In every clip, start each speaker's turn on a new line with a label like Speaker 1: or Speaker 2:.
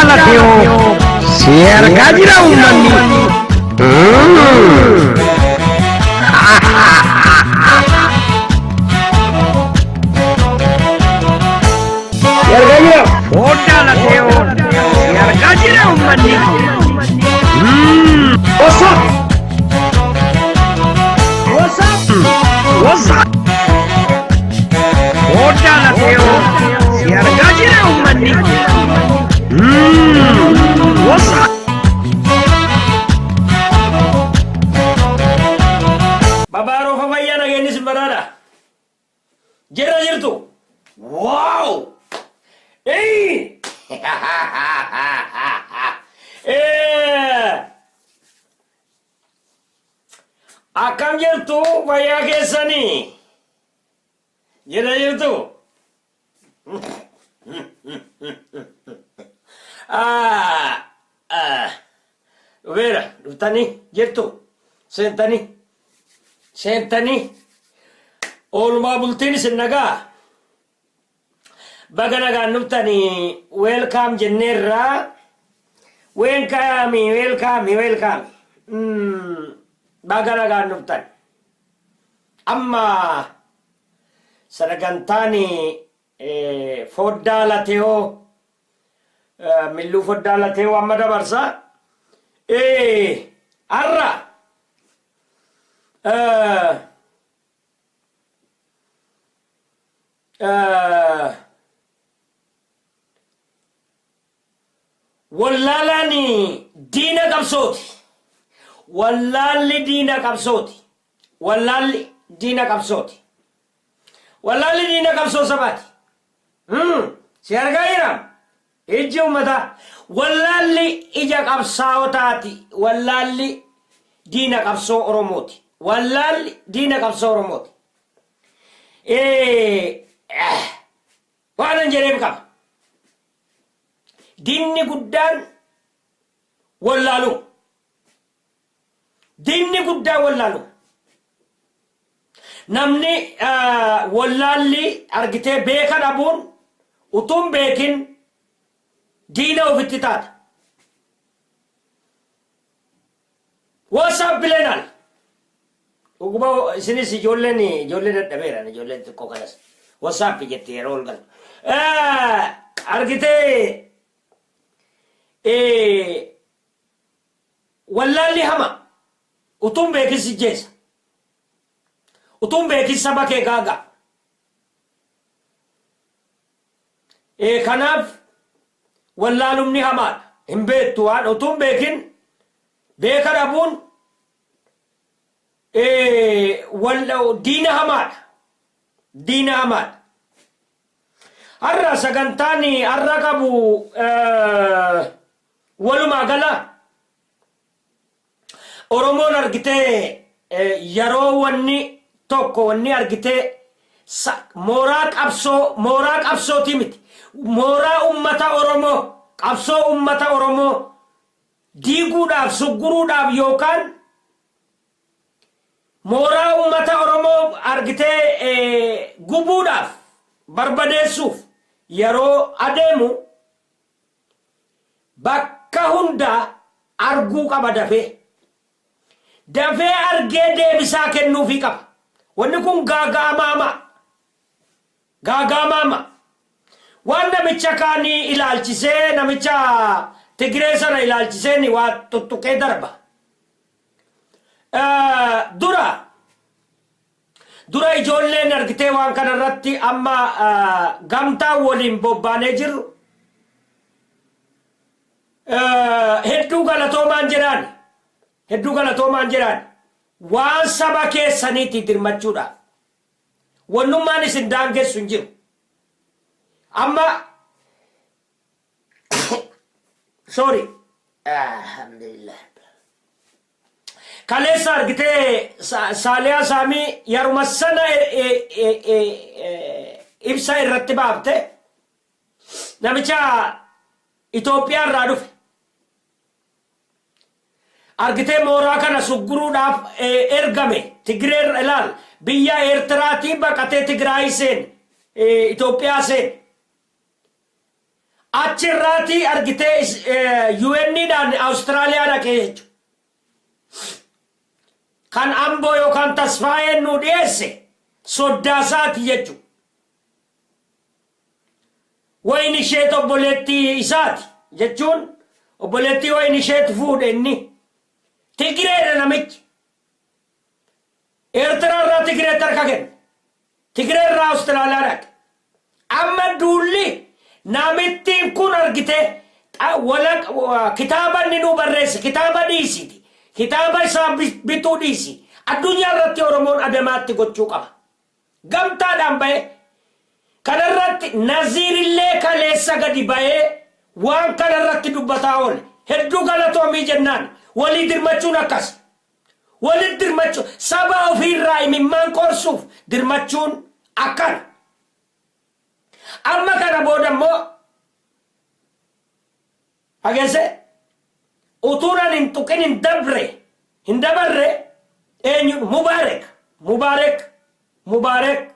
Speaker 1: Lateo si argaa jira uummanni. Si argaa jira. Foddaa Lateo si argaa jira uummanni. What's up? What's up? What's up? Foddaa Lateo si argaa jira uummanni. What's up?
Speaker 2: Babaaroo fafayyaa nageenyi sin badhaadha. Jirra jirtu. Wow! Hey! Akkam jirtu fayyaa keessanii? Jirra jirtu? Ah, ah. Dhufeera dhuftanii jirtu seentanii seentanii oolmaa bultiin isin nagaa baga nagaan dhuftanii weelkaam jenneerraa weelkaami weelkaami weelkaami baga nagaan dhuftan amma sagantaan foddaa latehoo milluu foddaa latehoo amma dabarsa har'a Wallaalaan diina qabsooti. Wallaalli diina qabsooti. Wallaalli diina qabsooti. Wallaalli diina qabsoo sabaati. Si argaa jira. Ijji uummataa. Wallaalli ija qabsaa'otaati. Wallaalli diina qabsoo Oromooti. Wallaalli diina qabsoo Oromooti. Waanan jedheef qaba. Diinni guddaan wallaaluu. Diinni guddaan wallaaluu. Namni wallaalli argitee beeka dhabuun utuun beekin diina ofitti taata. What's up Bilenal? Dhuguma isinis ijoolleen ijoollee dadhabeera ijoolleen xiqqoo kanas. What's up jetti yeroo ol galtu. Argitee wallaalli hama utuun beekin si jeessa. Utuun beekin saba kee gaagaa. Kanaaf wallaalumni hamaadha. Hin beektu waan utuu hin beekin beeka dhabuun diina hamaadha. Diina hamaadha. Har'a sagantaan har'a qabu walumaa gala Oromoon argitee yeroo wanni tokko wanni argitee mooraa qabsoo mooraa qabsootii miti mooraa ummata Oromoo qabsoo ummata Oromoo diiguudhaaf sugguruudhaaf yookaan mooraa ummata Oromoo argitee gubuudhaaf barbadeessuuf yeroo adeemu Bakka hundaa arguu qaba dafee. Dafee argee deebisaa kennuufii qaba. Wanni kun gaaga'ama hamaa. Gaaga'ama hamaa. Waan namicha kaanii ilaalchisee namicha Tigiree sana ilaalchiseen waa tuttuqee darba. Dura dura ijoolleen argitee waan kana irratti amma gamtaan waliin bobbaanee jirru hedduu galatoomaan jedhaan hedduu galatoomaan jedhaan waan saba keessaniitii dirmachuudhaaf wannummaan isin daangessu hin jiru. Amma sorry alhamdulillah Kaleessa argitee Saaliyaa Saamii yaruma sana ibsa irratti baafte namicha Itoophiyaa irraa dhufe. Argitee mooraa kana sugguruudhaaf ergame Tigiree irra ilaal biyya Eertiraatii baqatee Tigraay seen Itoophiyaa seen. Achirraatii argitee UN-dhaan Awustiraaliyaa dhaqee jechuudha. Kan Amboo yookaan Tasfaayeen nu dhiyeesse soddaasaati jechuudha. Wayin isheet obboleettii isaati jechuun obboleettii wayin isheet fuudhe inni. Tigireedha namichi. Eertiraa irraa Tigireetti harka kenne. Tigiree irraa Awustiraaliyaa dhaqe. Amma duulli namittiin kun argite kitaaba inni nuu barreesse, kitaaba dhiisiti. Kitaaba isaa bituu dhiisi. Addunyaa irratti Oromoon adamaatti gochuu qaba. Gamtaadhaan bahee kanarratti Naziirillee kaleessa gadi bahee waan kanarratti dubbataa oole. Hedduu galatoomii jennaan, walii dirmachuun akkas. Walit dirmachuu, saba ofiirraa imimmaan qorsuuf dirmachuun akkana. Amma kana booda immoo dhageesse, utuun ani hin tuqin hin dabre hin dabarre, eenyu, Mubaarek Mubaarek Mubaarek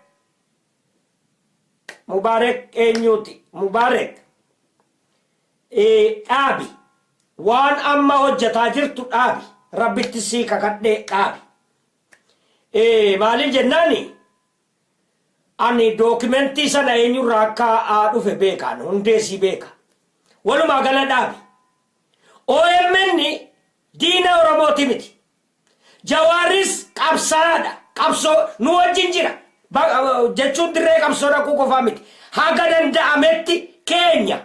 Speaker 2: Mubaarek eenyuuti? Mubaarek, dhaabi waan amma hojjetaa jirtu, dhaabi. Rabbitti sii kakadhee, dhaabi. Maaliif jennaani, ani dookimentii sana eenyurraa akka dhufe beekaan, hundeesii beeka. Walumaa gala dhaabi. OMN diina Oromooti miti. Jawaaris qabsaadha. Qabsoo nu wajjin jira. Jechuun dirree qabsoo dhaquu qofaa miti. Haga danda'ametti keenya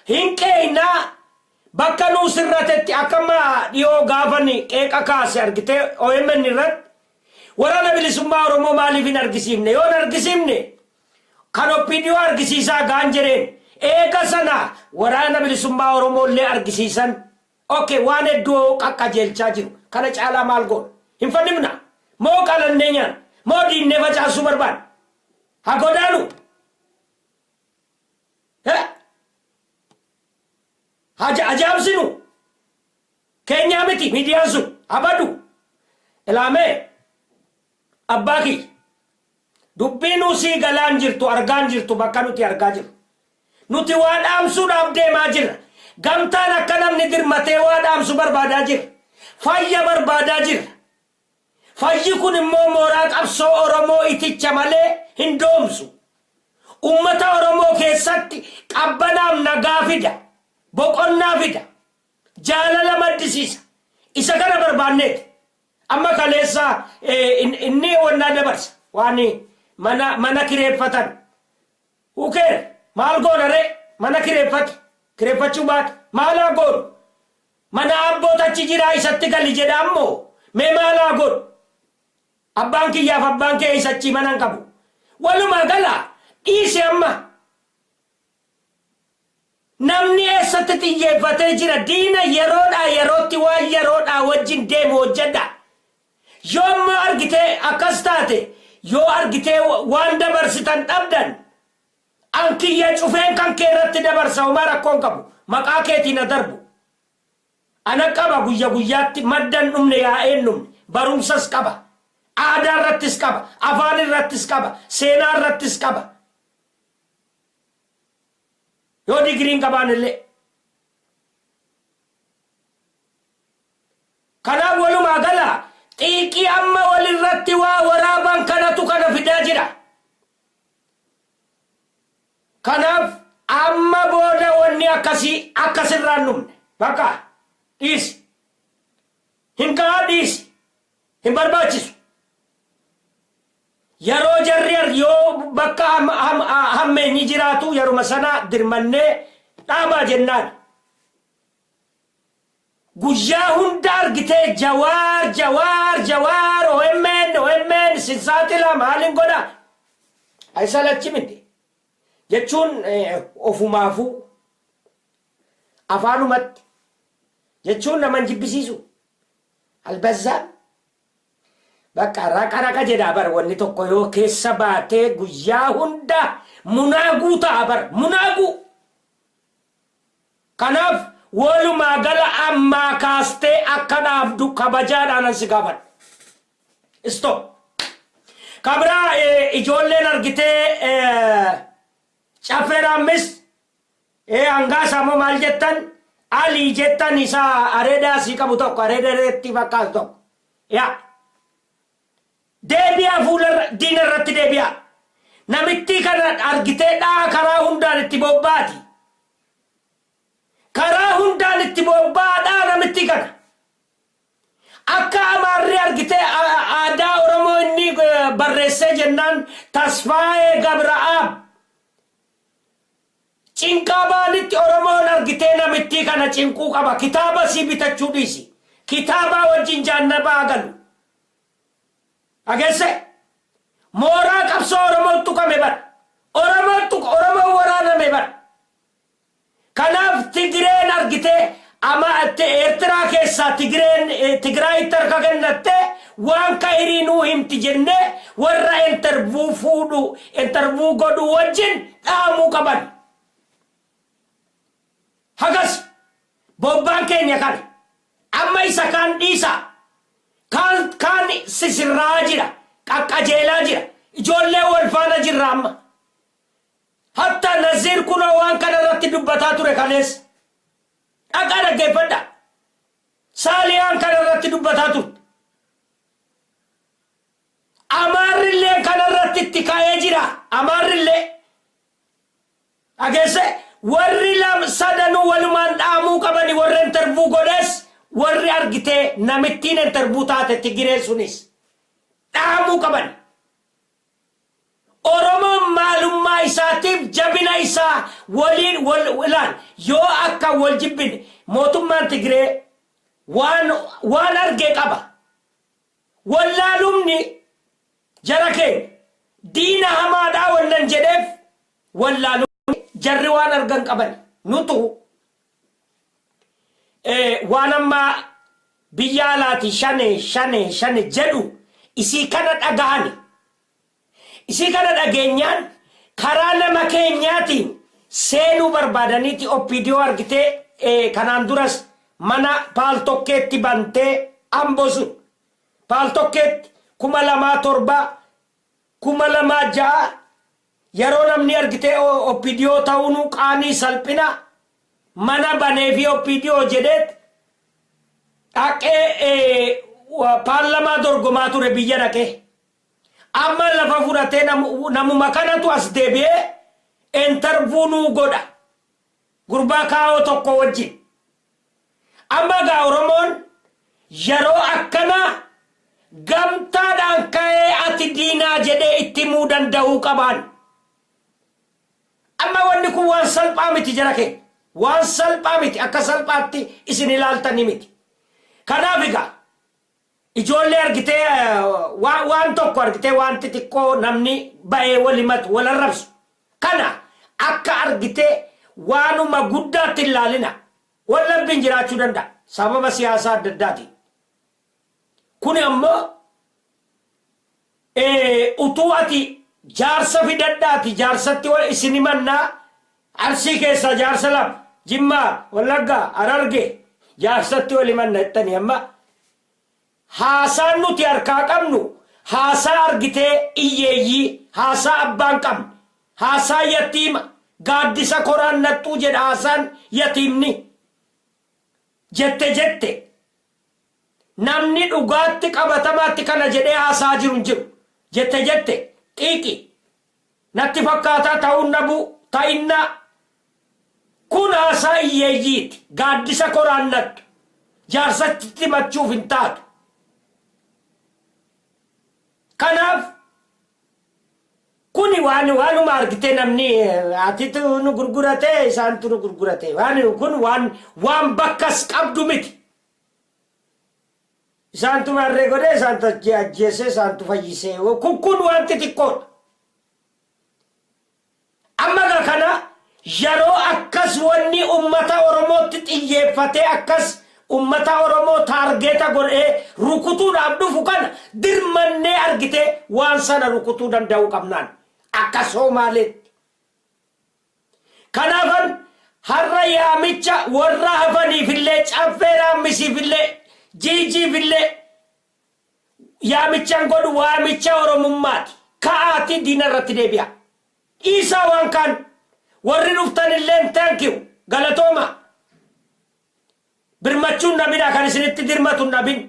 Speaker 2: hin qeeynaa, bakka nuu sirratetti. Akka amma dhiyoo gaafani qeeqa kaase argitee, OMN irratti Waraana Bilisummaa Oromoo maaliif hin argisiifne? Yoo hin argisiifne kan OPDO argisiisaa gaan jedheen. Eega sana Waraana Bilisummaa Oromoo illee argisiisan. Okay, waan hedduu qaqqajeelchaa jiru. Kana caalaa maal goona? Hin fannifna? Moo qalannee nyaanna? Moo diinnee facaasuu barbaanna? Haa godaanu? Haa ajaa'ibsinu? Keenyaa miti miidiyaan sun abadu. Ilaamee abbaa kiyya. Dubbii nuu sii galaan jirtu, argaan jirtu, bakka nuti argaa jirru. Nuti waa dhaamsuudhaaf deemaa jirra. Gamtaan akka namni dirmatee waa dhaamsu barbaadaa jirra. Fayya barbaadaa jirra. Fayyi kun immoo mooraa qabsoo Oromoo iticha malee hin doomsu. Ummata Oromoo keessatti qabbanaaf nagaa fida. Boqonnaa fida. Jaalala maddisiisa. Isa kana barbaanneeti. Amma kaleessa inni wannaa dabarsa. Waan mana kireeffatan. Hukeer maal goona ree? Mana kireeffate. Kireeffachuu baate. Maalaa goonu? Mana abboota achi jiraa, isatti gali jedha ammoo, mee maalaa godhu? Abbaan kiyyaaf abbaan kee isachii mana hin qabu. Walumaa gala dhiise amma. Namni eessatti xiyyeeffatee jira? Diina yeroodhaa yerootti waan yeroodhaa wajjin deemu hojjedha. Yoo ammoo argitee akkas taate, yoo argitee waan dabarsitan dhabdan, an kiyya cufeen kan kee irratti dabarsa, homaa rakkoon qabu. Maqaa keetiin ha darbu. Ana qaba, guyya guyyaatti madda hin dhumne, yaa'ee hin dhumne. Barumsas qaba. Aadaa irrattis qaba. Afaan irrattis qaba. Seenaa irrattis qaba. Yoo digiriin qabaan illee. Kanaaf walumaa gala xiiqii amma walirratti waa waraaban kanatu kana fidaa jira. Kanaaf amma booda wanni akkasii akkasirraan dhumne. Bakka dhiisi. Hin ka'aa, dhiisi. Hin barbaachisu. Yeroo jarri yoo bakka hammeenyi jiraatu, yeruma sana dirmannee dhaabaa jennaan. Guyyaa hunda argitee Jawaar, Jawaar, Jawaar, OMN, OMN sin saaxila, maalin godha? Isa lachi miti. Jechuun ofumaafuu afaanumatti jechuun nama hin jibbisiisu. Albazzaan bakka raqa raqa jedhaa bar, wanni tokko yoo keessa baatee guyyaa hunda munaaguu ta'a bar, munaaguu. Kanaaf walumaa gala ammaa kaastee akka dhaabdu kabajaadhaan an si gaafadha. Stop. Kabiraa ijoolleen argitee Caffee Raammis Hangaasa immoo maal jettan? Alii jettan, isa areeda asii qabu tokko, areeda reetti fakkaatu tokko. Yaa. Deebi'aa, fuula diina irratti deebi'aa. Namittii kana argitee dhaa karaa hundaan itti bobbaati. Karaa hundaan itti bobba'aadhaa namittii kana. Akka Amaarri argitee aadaa Oromoo inni barreessee jennaan, Tasfaayee Gabra'aab cinqaa baanitti, Oromoon argitee namittii kana cinquu qaba. Kitaaba sii bitachuu dhiisi. Kitaabaa wajjin jaannabaa galu. Dhageesse? Mooraa qabsoo Oromoon tuqame bara. Oromoon tuqa, Oromoon waraaname bara. Kanaaf Tigireen argitee ama Eertiraa keessaa Tigireen Tigraayitti harka kennattee waan kahirii nuu himti jennee warra interview fuudhu, interview godhu wajjin dhaamuu qaban. Hagas bobbaan keenya kana. Amma isa kaan dhiisa. Kaan kaan sisirraa jira. Qaqqajeelaa jira. Ijoollee wal faana jirra amma. Hatta Naziir kunoo waan kana irratti dubbataa ture kaleessa. Dhaqaa dhaggeeffadha. Saaliyaan kana irratti dubbataa turte. Amaarrillee kana irratti itti ka'ee jira. Amaarrillee. Dhageesse? Warri lam sadanuu walumaan dhaamuu qabani, warra interview godhes, warri argitee namittiin interview taate Tigiree sunis dhaamuu qaban. Oromoon maalummaa isaatiif jabina isaa waliin wal ilaal yoo akka wal jibbine, mootummaan Tigiree waan arge qaba. Wallaalumni jara keenya diina hamaadhaa wannan jedheef, wallaalumni jarri waan argan qaban. Nutu waan amma biyya alaati shane shane shane jedhu isii kana dhagahani. Isii kana dhageenyaan karaa nama keenyaatiin seenuu barbaadaniiti OPDO argitee kanaan duras mana Paaltokkeetti bantee, Amboo sun Paaltokkeetti 2007, 2006, yeroo namni argitee OPDO ta'uun qaanii salphina, mana banee fi OPDO jedheet dhaqee paarlamaa dorgomaa ture biyya dhaqee. Amma lafa fudhatee namuma kanatu as deebi'ee interview nuu godha. Gurbaa kaa'oo tokko wajjin. Amma gaa Oromoon yeroo akkanaa gamtaadhaan ka'ee ati diinaa jedhee itti himuu danda'uu qabaan. Amma wanni kun waan salphaa miti, jara keenya. Waan salphaa miti, akka salphaatti isin ilaaltanii miti. Kanaaf egaa ijoollee argitee waan tokko argitee, waan xixiqqoo namni ba'ee wal himatu, wal arrabsu kana akka argitee waanuma guddaatti hin laalina. Wallabbiin jiraachuu danda'a sababa siyaasaa adda addaatiin. Kuni ammoo utuu ati jaarsa fidadhaati jaarsatti isin himannaa, Arsii keessaa jaarsa lama, Jimmaa, Wallaggaa, Hararge jaarsatti wal himanna jettanii, amma haasaan nuti harkaa qabnu haasaa argitee iyyeeyyii, haasaa abbaan qabne, haasaa yatiima gaaddisa koraan naxxuu jedha, haasaan yatiimni jette jette. Namni dhugaatti qabatamaatti kana jedhee haasaa jiru hin jiru. Jette jette, xiiqi natti fakkaataa, ta'uun dhabuu ta'innaa, kun haasaa iyyeeyyiiti. Gaaddisa koraan nattu jaarsatti himachuuf hin taatu. Kanaaf kuni waan waanuma argitee namni atitu nu gurgurate, isaantu nu gurgurate, waan kun waan bakkas qabdu miti. Isaantu maarree godhee, isaantu ajjeese, isaantu fayyisee, kun waan xixiqqoodha. Amma gaa kana yeroo akkas wanni ummata Oromootti xiyyeeffatee, akkas ummata Oromoo target godhee rukutuudhaaf dhufu kana dirmannee argitee waan sana rukutuu danda'uu qabnaan akka Soomaaleetti. Kanaafan har'a yaamicha warra hafaniifillee, Caffee Raammisiifillee, Jiijiifillee yaamichan godhu waamicha Oromummaati. Ka'aatii diina irratti deebi'a. Dhiisaa waan kaan. Warri dhuftan illeen thank you, galatooma. Birmachuun dhabina, kan isinitti dirmatu hin dhabin.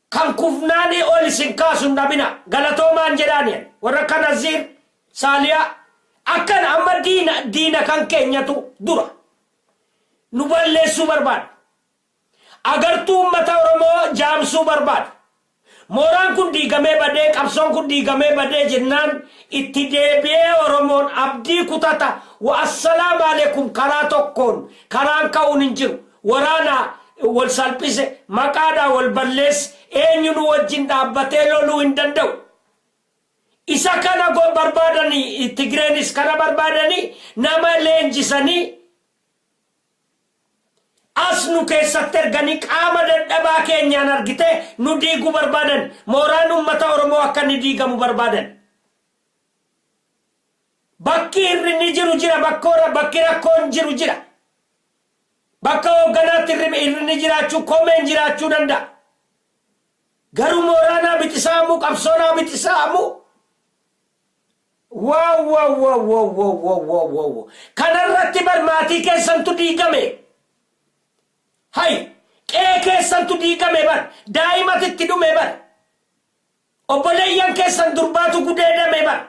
Speaker 2: Kan kufnaanii ol isin kaasu hin dhabina. Galatoomaan jedhaani warra akka Naziir Saaliyaa akkana. Amma diina, diina kan keenyatu dura nu balleessuu barbaada. Agartuu uummata Oromoo jaamsuu barbaada. Mooraan kun diigamee badee, qabsoon kun diigamee badee jennaan itti deebi'ee Oromoon abdii kutata. Wa assalaamu alaikum, karaa tokkoon karaan ka'uun hin jiru. Waraana wal salphise, maqaadhaa wal balleesse, eenyu nu wajjin dhaabbatee loluu hin danda'u. Isa kana barbaadanii, Tigreenis kana barbaadanii nama leenjisanii as nu keessatti erganii qaama dadhabaa keenyaan argitee nu diiguu barbaadan. Mooraan uummata Oromoo akka inni diigamu barbaadan. Bakki hir'inni jiru jira, bakki rakkoon jiru jira. Bakka hoogganaatti hir'inni jiraachuu, komeen jiraachuu danda'a. Garuu mooraanaa bixisaamu, qabsoonaa bixisaamu. Wow, wow, wow, wow, wow, wow, wow, wow. Kanarratti bar maatii keessantu diigame. Hay, qe'ee keessantu diigame bar, daa'imatu itti dhume bar. Obboleeyyan keessan durbaatu gudeedame bar.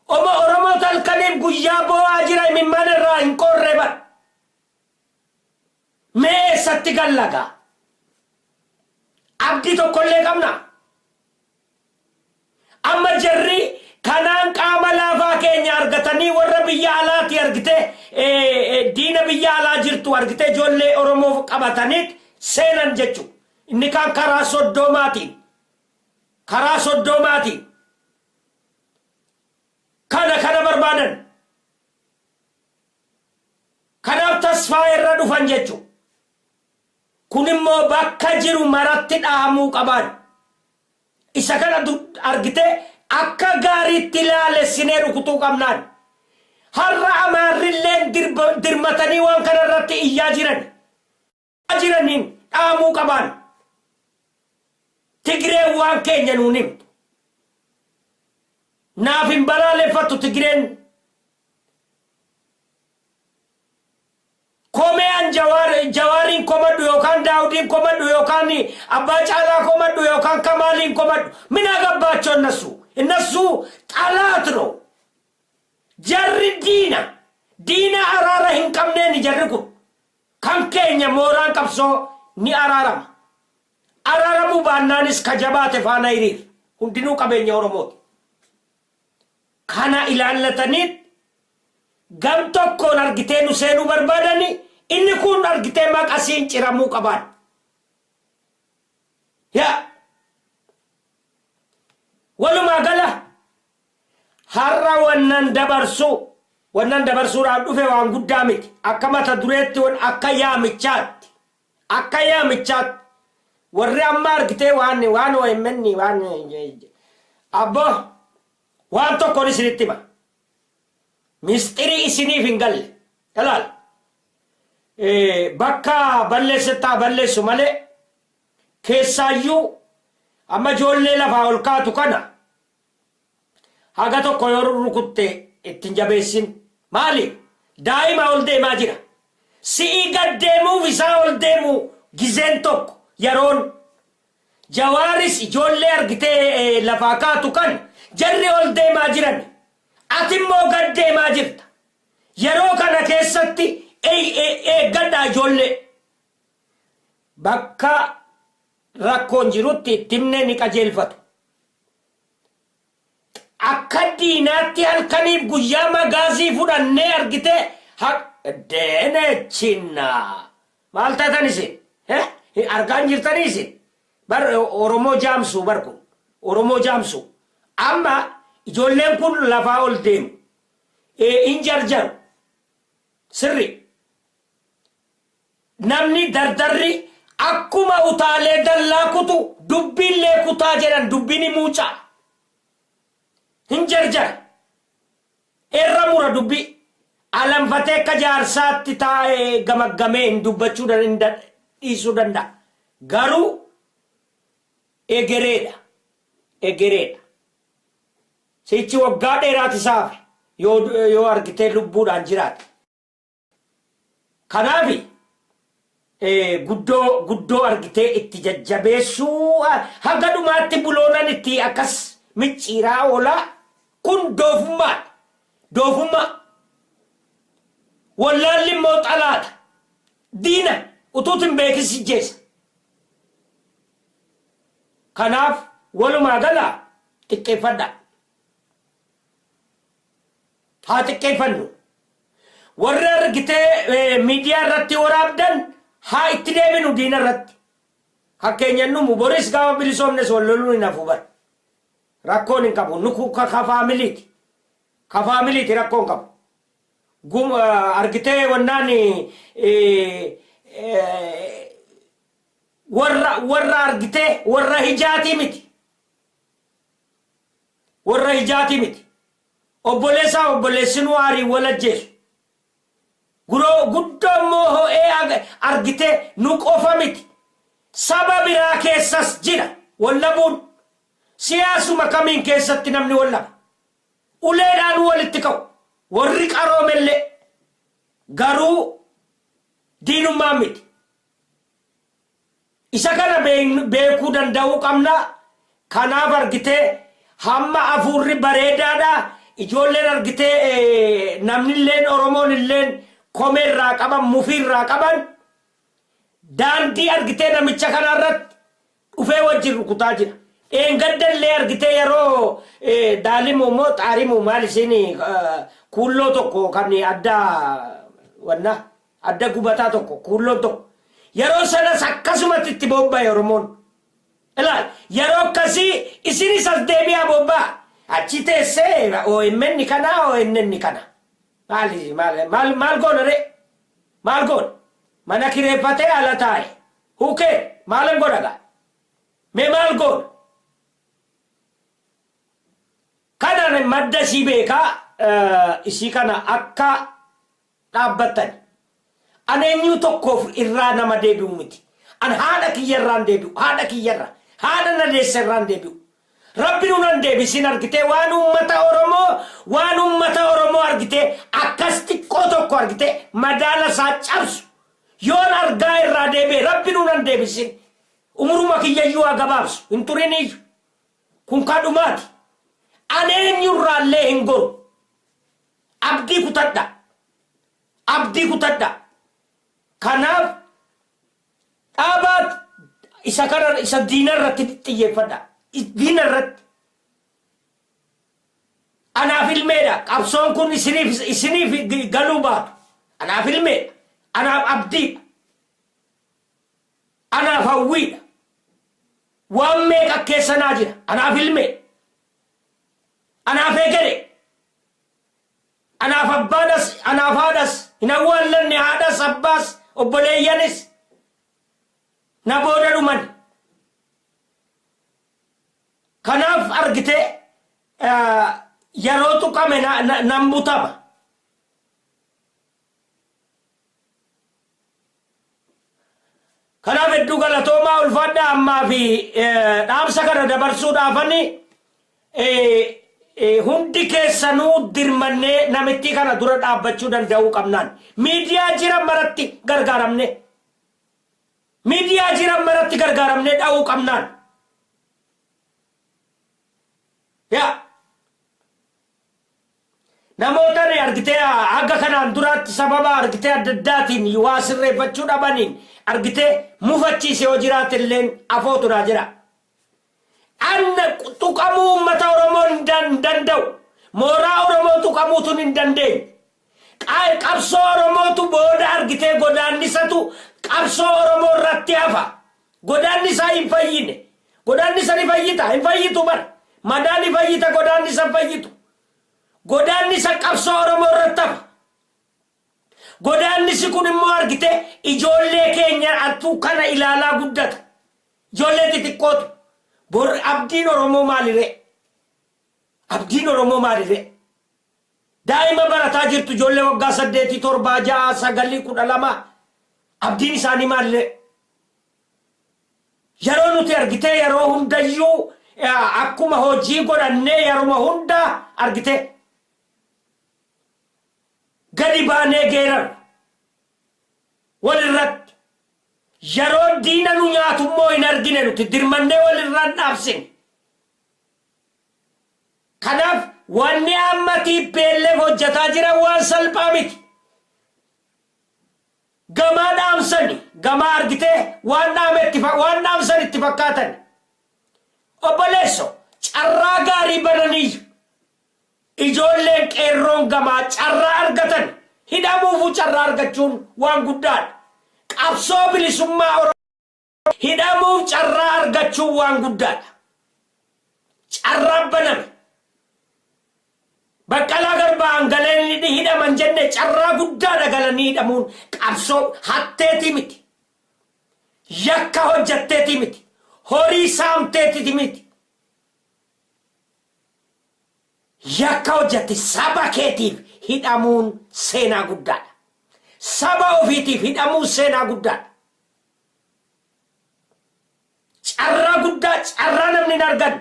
Speaker 2: Omo Oromoo halkaniif guyyaa boo'aa jira, imimmaan irraa hin qorre bar. Mee eessatti gallagaa? Abdii tokkollee qabna. Amma jarri kanaan qaama laafaa keenya argatanii warra biyya alaati argite, diina biyya alaa jirtu argite, ijoollee Oromoo qabataniit seenan jechu. Inni kaan karaa soddomaatiin. Karaa soddomaatiin. Kana kana barbaadan. Kanaaf tasfaa irra dhufan jechu. Kun immoo bakka jiru maratti dhahamuu qabaan. Isa kana argitee akka gaariitti ilaalessinee rukutuu qabnaan. Har'a Amaarrilleen dirmatanii waan kana irratti iyyaa jiran. Jiraniin dhahamuu qabaan. Tigreen waan keenya nuun himtu. Naaf hin balaaleffattu Tigreen. Komee an Jawaariin komadhu yookaan Daawudiin komadhu yookaan Abbaa Caalaa komadhu yookaan Kamaaliin komadhu ምን አገባቸው እነሱ? እነሱ ጠላት ነው። Jarri diina, diina araara hin qabneen jarri kun. Kan keenya mooraan qabsoo ni araarama. Araaramuu baannaanis ka jabaate faana hiriir. Hundinuu qabeenya Oromooti. Kana ilaallatanii gam tokkoon argitee nu seenuu barbaadani, inni kun argitee maqasiin ciramuu qabaan. Yaa, walumaa gala har'a wannan dabarsuudhaaf dhufe waan guddaa miti. Akka mata dureetti akka yaamichaatti, akka yaamichaatti, warri amma argitee waan OMN waan abbo waan tokkoon isinitti hima. Mistirii isiniif hin galle. Ilaal. Bakka balleessettaa balleessu malee, keessaayyuu amma ijoollee lafaa ol kaatu kana haga tokko yoo rukutte ittiin jabeessin. Maali? Daa'ima ol deemaa jira. Si'ii gad deemuuf isaa ol deemu gizeen tokko yeroon. Jawaaris ijoollee argitee lafaa kaatu kan jarri ol deemaa jiran. Ati immoo gad deemaa jirta. Yeroo kana keessatti eeggadhaa ijoollee. Bakka rakkoon jirutti itti himnee ni qajeelfatu. Akka diinaatti halkaniif guyyaa magaazii fudhannee argitee deenechinna. Maal taatan isin? Argaan jirtanii isin? Bar Oromoo jaamsuu bar kun. Oromoo jaamsuu. Amma ijoolleen kun lafaa ol deemu. In jarjaru. Sirri. Namni dardarri akkuma utaalee dallaa kutu dubbiillee kutaa jedhan, dubbiin muucaa. Hin jarjara. Irra mura dubbii. Alanfatee akka jaarsaatti taa'ee gamaggamee hin dubbachuu dhiisuu danda'a. Garuu egereedha. Egereedha. Sichi waggaa dheeraati isaafi yoo argitee lubbuudhaan jiraate. Kanaafi guddoo guddoo argitee itti jajjabeessuu, haga dhumaatti buloonan itti akkas micciiraa oolaa kun doofummaadha. Doofummaa. Wallaalli immoo xalaata. Diina utuutu hin beekin si jeessa. Kanaaf walumaa gala xiqqeeffadhaa. Haa xiqqeeffannu. Warri argitee miidiyaa irratti waraabdan, haa itti deebinu diina irratti. Fakkeenyan numu boris gaafa bilisoomnes wal loluun hin hafu bara. Rakkoon hin qabu. Nu ka faamiliiti. Ka faamiliiti, rakkoon hin qabu. Argitee wannaan warra argitee warra hijaatii miti. Warra hijaatii miti. Obboleessaa obboleessinuu aarii wal ajjeesu. Guroo guddoo immoo ho'ee argitee nu qofa miti. Saba biraa keessas jira wallabuun. Siyaasuma kamiin keessatti namni wallaba. Uleedhaan walitti ka'u. Warri qaroomellee garuu diinummaa miti. Isa kana beekuu danda'uu qabna. Kanaaf argitee hamma hafuurri bareedaadha. Ijoolleen argitee namnilleen, Oromoon illeen komee irraa qaban, mufii irraa qaban, daandii argitee namicha kana irratti dhufee wajjin rukutaa jira. Dheengadda illee argitee yeroo daalimu immoo xaarimu maal isiin kuulloo tokko kan adda wanna adda gubataa tokko, kuulloon tokko, yeroo sanas akkasumatti itti bobba'e Oromoon. Ilaal, yeroo akkasii isinis as deebi'aa bobba'a. Achi teessee OMN kana, ONN kana. Maali, maal, maal, maal goona ree? Maal goona? Mana kireeffatee ala taa'e. Hukee maalan godha gaa? Mee maal goona? Kana madda isii beekaa, isii kana akka dhaabbattan. An eenyuu tokkoof irraa nama deebi'u miti. An haadha kiyya irraan deebi'u. Haadha kiyya irra. Haadha na deesse irraan deebi'u. Rabbi nu nan deebisin argitee waan uummata Oromoo argitee akkas xiqqoo tokko argitee madaala isaa cabsu yoon argaa irraa deebi'e, Rabbi nu nan deebisin. Umuruma kiyyayyuu haa gabaabsu. Hin turin iyyuu. Kun kadhumaati. An eenyurraallee hin goru. Abdii kutadha. Abdii kutadha. Kanaaf dhaabaat isa kana, isa diina irratti xiyyeeffadha. Diina irratti. Anaaf ilmeedha. Qabsoon kun isiniif galuu baatu. Anaaf ilmeedha. Anaaf abdiidha. Anaaf hawwiidha. Waan meeqa keessa naa jira. Anaaf ilmeedha. Anaaf egere. Anaaf abbaadhas, anaaf haadhas, hin awwaallanne haadhas, abbaas, obboleeyyanis na booda dhuman. Kanaaf argitee yeroo tuqame nan butama. Kanaaf hedduu galatoomaa, ulfaadhaa. Ammaa fi dhaamsa kana dabarsuudhaafani hundi keessanuu dirmannee namittii kana dura dhaabbachuu danda'uu qabnaan, miidiyaa jiran maratti gargaaramne, miidiyaa jiran maratti gargaaramnee dha'uu qabnaan. Yaa namoota ni argitee akka kanaan duraatti sababa argitee adda addaatiin waa sirreeffachuu dhabaniin argitee mufachiise yoo jiraate illeen afootu naa jira. Anna tuqamuu uummata Oromoo hin danda'u. Mooraa Oromoo tuqamuutu hin dandeenye. Qabsoo Oromootu booda argitee godaannisatu qabsoo Oromoo irratti hafa. Godaannisaa hin fayyine. Godaannisa ni fayyita? Hin fayyitu bara. Madaa ni fayyita, godaannisa hin fayyitu. Godaannisa qabsoo Oromoo irratti hafa. Godaannisi kun immoo argitee ijoollee keenya artuu kana ilaalaa guddata. Ijoollee xixiqqootu. Bor abdiin Oromoo maaliree? Abdiin Oromoo maaliree? Daa'ima barataa jirtu, ijoollee waggaa 8, 7, 6, 9, 12, abdiin isaanii maaliree? Yeroo nuti argitee yeroo hundayyuu akkuma hojii godhannee yeruma hunda argite gadi baanee geeraru walirratti. Yeroo diina nu nyaatummoo hin argine, nuti dirmannee walirraan dhaabsine. Kanaaf wanni amma TPLF hojjetaa jiran waan salphaa miti. Gamaa dhaamsani, gamaa argitee waan dhaame itti, waan dhaamsan itti fakkaatan. Obboleesso, carraa gaarii bananii ijoolleen qeerroon gamaa carraa argatan. Hidhamuufuu carraa argachuun waan guddaadha. Qabsoo bilisummaa Oromoo hidhamuuf carraa argachuun waan guddaadha. Carraan baname. Baqqalaa Garbaa hangaleen inni hidhaman jenne, carraa guddaadha galanii hidhamuun. Qabsoo hatteetii miti. Yakka hojjatteetii miti. Horii saamteetii miti. Yakka hojjatte saba keetiif hidhamuun seenaa guddaadha. Saba ofiitiif hidhamuun seenaa guddaadha. Carraa guddaa, carraa namni hin argan.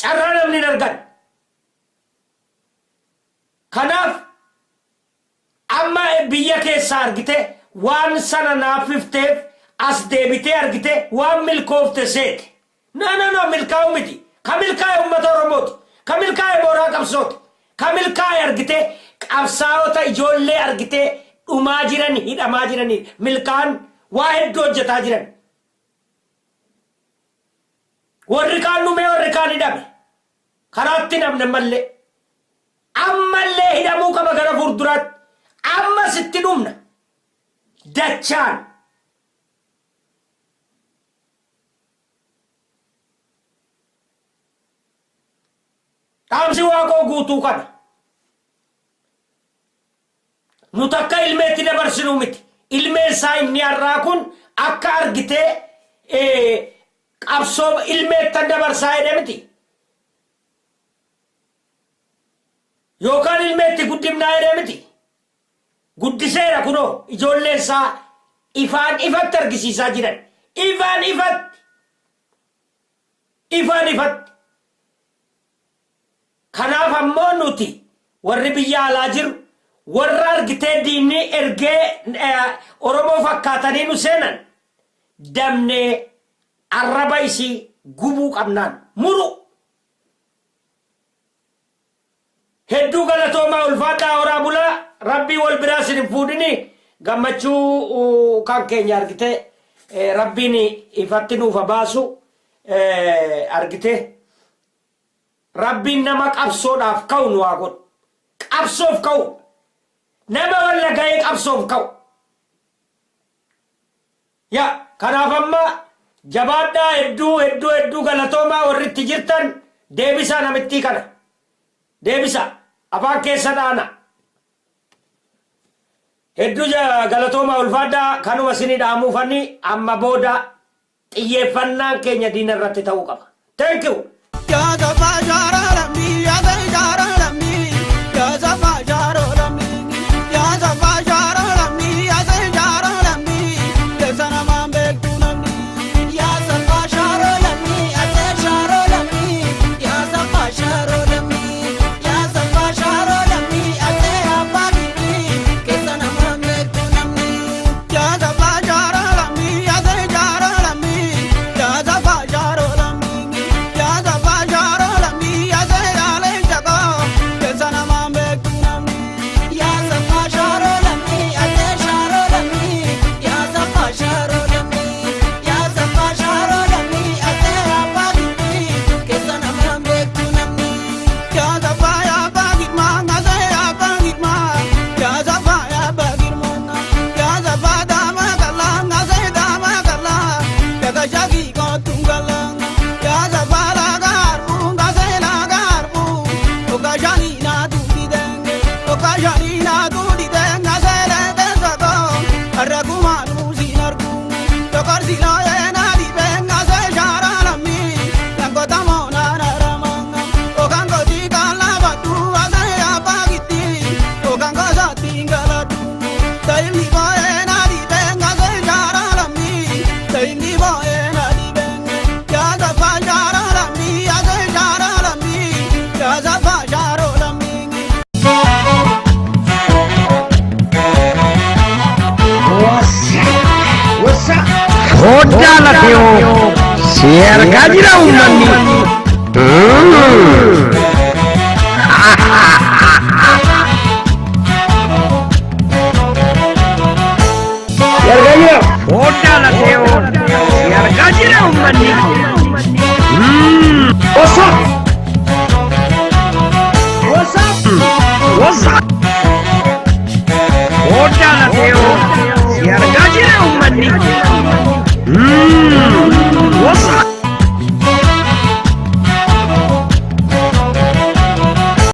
Speaker 2: Carraa namni hin argan. Kanaaf amma biyya keessaa argite waan sana naaffifteef as deebitee argite waan milkoofte seete. No, no, no, milkaa'u miti. Ka milkaa'e uummata Oromooti. Ka milkaa'e mooraa qabsooti. Ka milkaa'e argite qabsaa'ota ijoollee argite dhumaa jiran, hidhamaa jiranii milkaa'an, waa hedduu hojjetaa jiran. Warri kaan dhumee, warri kaan hidhame. Karaatti namne mallee. Ammallee hidhamuu qaba gara fuulduraatti. Ammas itti dhumna. Dachaan. Dhaamsi Waaqoo Guutuu kana. Nu takka ilmeetti dabarsinuu miti. Ilmeen isaa inni har'aa kun akka argitee qabsoo ilmeettan dabarsaa jedhe miti. Yookaan ilmeetti guddifnaa jedhe miti. Guddiseera, kunoo ijoolleen isaa ifaan ifatti argisiisaa jiran. Ifaan ifatti. Ifaan ifatti. Kanaaf ammoo nuti warri biyya alaa jiru, warra argitee diinni ergee Oromoo fakkaatanii nu seenan, damnee arraba isii gubuu qabnaan muru. Hedduu galatoomaa, ulfaadhaa, horaa bulaa. Rabbii wal biraa isin hin fuudhini. Gammachuu kan keenya argite rabbiin ifatti nuufa baasu argite. Rabbiin nama qabsoodhaaf ka'u nu haa godhu. Qabsoof ka'u. Nama walla ga'ee qabsoof ka'u. Yaa kanaaf amma jabaadhaa, hedduu hedduu hedduu galatoomaa. Warri itti jirtan deebisaa namittii kana. Deebisaa, afaan keessa dhaana. Hedduu galatoomaa, ulfaadhaa. Kanuma isinii dhaamuufani. Amma booda xiyyeeffannaan keenya diina irratti ta'uu qaba. Thank you.
Speaker 3: Yaa safaa jaaraa lammii, yaa safaa jaaraa lammii, yaa safaa jaaraa lammii, yaa safaa jaaraa lammii, yaa safaa jaaraa lammii, keessa namaan beektu namni.
Speaker 4: Yaa safaa shaaroo lammii, asee shaaroo lammii, yaa safaa shaaroo lammii, yaa safaa shaaroo lammii, asee abbaa gibbii, keessa namaan beektu namni.
Speaker 3: Yaa safaa jaaraa lammii, yaa safaa jaaraa lammii, yaa safaa jaaraa lammii, yaa safaa jaaraa lammii, yaa
Speaker 1: jaalateo. Si argaa jira uummanni. Si argaa jira. Foddaa lateo. Si argaa jira uummanni. Osoo.